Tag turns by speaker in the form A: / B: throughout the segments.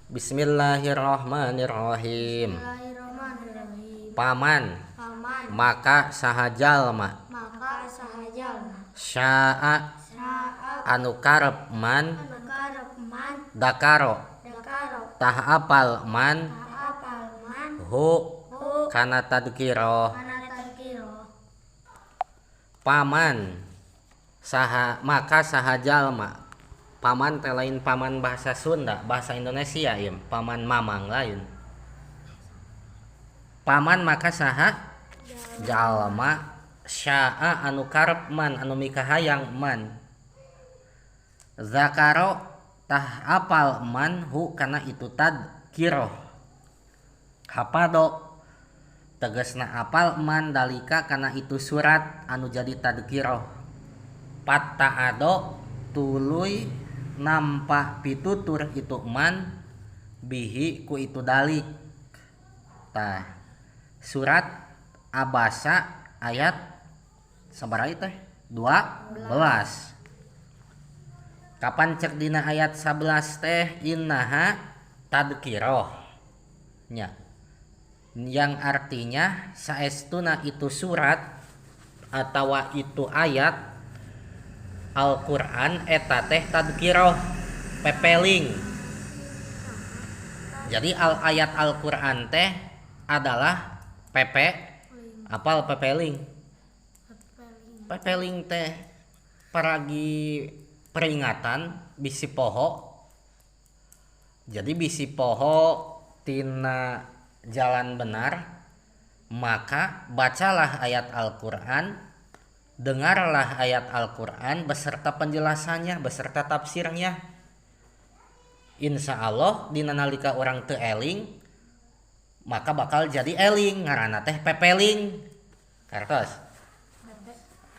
A: Bismillahirrahmanirrahim.
B: Bismillahirrahmanirrahim.
A: Paman,
B: Paman,
A: maka saha jalma,
B: maka saha jalma,
A: syaa
B: syaa
A: anu karep man,
B: anu karep man,
A: dakaro
B: dakaro
A: tah apal man,
B: tah apal man,
A: hu
B: hu
A: kana tadkiroh.
B: kana tadkiroh.
A: Paman saha maka saha jalma. Paman teh lain paman bahasa Sunda, bahasa Indonesia ieu, paman mamang lain. Paman maka saha jalma syaa anu karep man, anu mikahayang man, zakaro tah apal man hu kana itu tadkiroh. Hapado tegasna apal man dalika kana itu surat anu jadi tadkiroh. Pattaado tuluy nampak pitutur itu man bihi ku itu dalik. Tah surat Abasa ayat sabaraha teh? 12. Kapan cek dina ayat 11 teh innaha tadkiroh nya, yang artinya saestuna itu surat atawa itu ayat Al-Qur'an eta teh tadkiroh, pepeling. Jadi al ayat Al-Qur'an teh adalah pepe, apal pepeling. Pepeling teh paragi peringatan bisi poho. Jadi bisi poho tina jalan benar, maka bacalah ayat Al-Qur'an, dengarlah ayat Al-Qur'an beserta penjelasannya, beserta tafsirnya. Insya Allah dina nalika orang teu eling maka bakal jadi eling, ngaranna teh pepeling. Kartos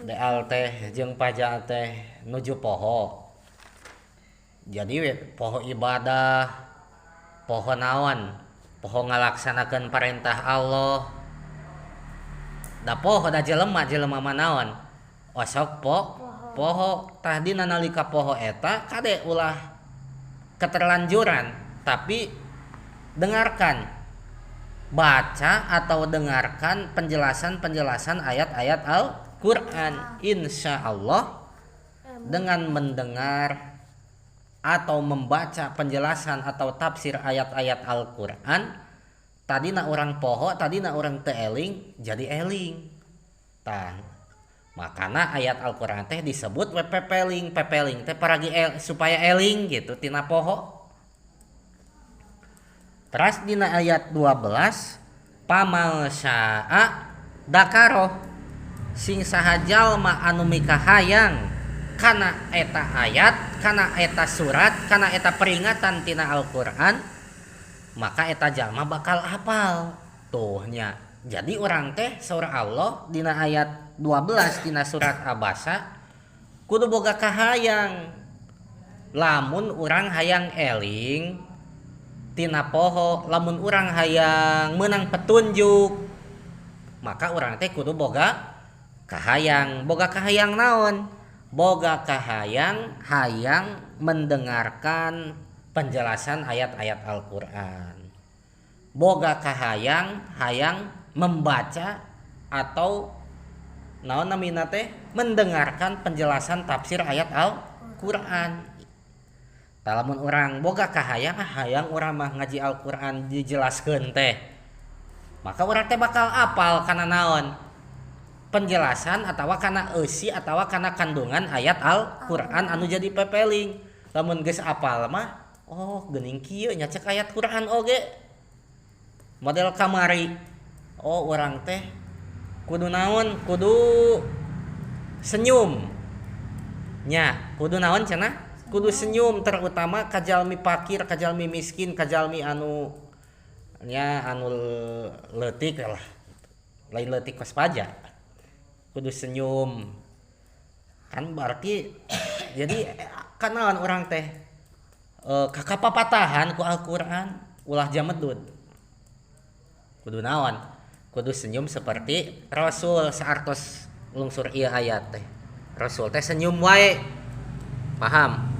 A: deal teh jeung paja teh nuju poho. Jadi poho ibadah, poho naon, poho ngalaksanakeun perintah Allah. Da poho da jelema, jelema mah naon? Osok poho. Tah dina nalika poho eta kade ulah keterlanjuran, tapi dengarkan, baca atau dengarkan penjelasan-penjelasan ayat-ayat Al-Qur'an. Insya Allah dengan mendengar atau membaca penjelasan atau tafsir ayat-ayat Al-Qur'an, tadina orang poho, tadina orang teu eling, jadi eling. Tah, makana ayat Al-Qur'an teh disebut we pepeling, pepeling teh paragi supaya eling gitu tina poho. Terus dina ayat 12 pamal syaa dakaroh, sing saha jalma anu mikahayang kana eta ayat, kana eta surat, kana eta peringatan tina Al-Qur'an, maka eta jalma bakal hafal. Tuh nya. Jadi orang teh saur Allah dina ayat 12 dina surat Abasa kudu boga kahayang. Lamun urang hayang eling tina poho, lamun urang hayang meunang petunjuk, maka urang teh kudu boga kahayang. Boga kahayang naon? Boga kahayang hayang mendengarkan penjelasan ayat-ayat Al-Qur'an. Boga kahayang hayang membaca atau naon namina teh mendengarkan penjelasan tafsir ayat Al-Qur'an. Tah lamun urang boga kahayang, hayang urang mah ngaji Al-Qur'an dijelaskeun teh, maka urang teh bakal apal kana naon penjelasan atawa kana eusi atawa kana kandungan ayat Al-Qur'an anu jadi pepeling. Lamun geus apal mah, oh geuning kieu nya cek ayat Qur'an oge. Model kamari, oh urang teh kudu naon, kudu senyum nya, kudu naon cenah, kudu senyum terutama ka jalmi fakir, ka jalmi miskin, ka jalmi anu nya anu leutik lah, lain leutik kos paja, kudu senyum kan berarti. Jadi kanaon urang teh kakapapatahan ku Al-Qur'an ulah jamedud, kudu naon, kudu senyum seperti Rasul. Saartos lungsur ieu ayat teh, Rasul teh senyum wae, paham?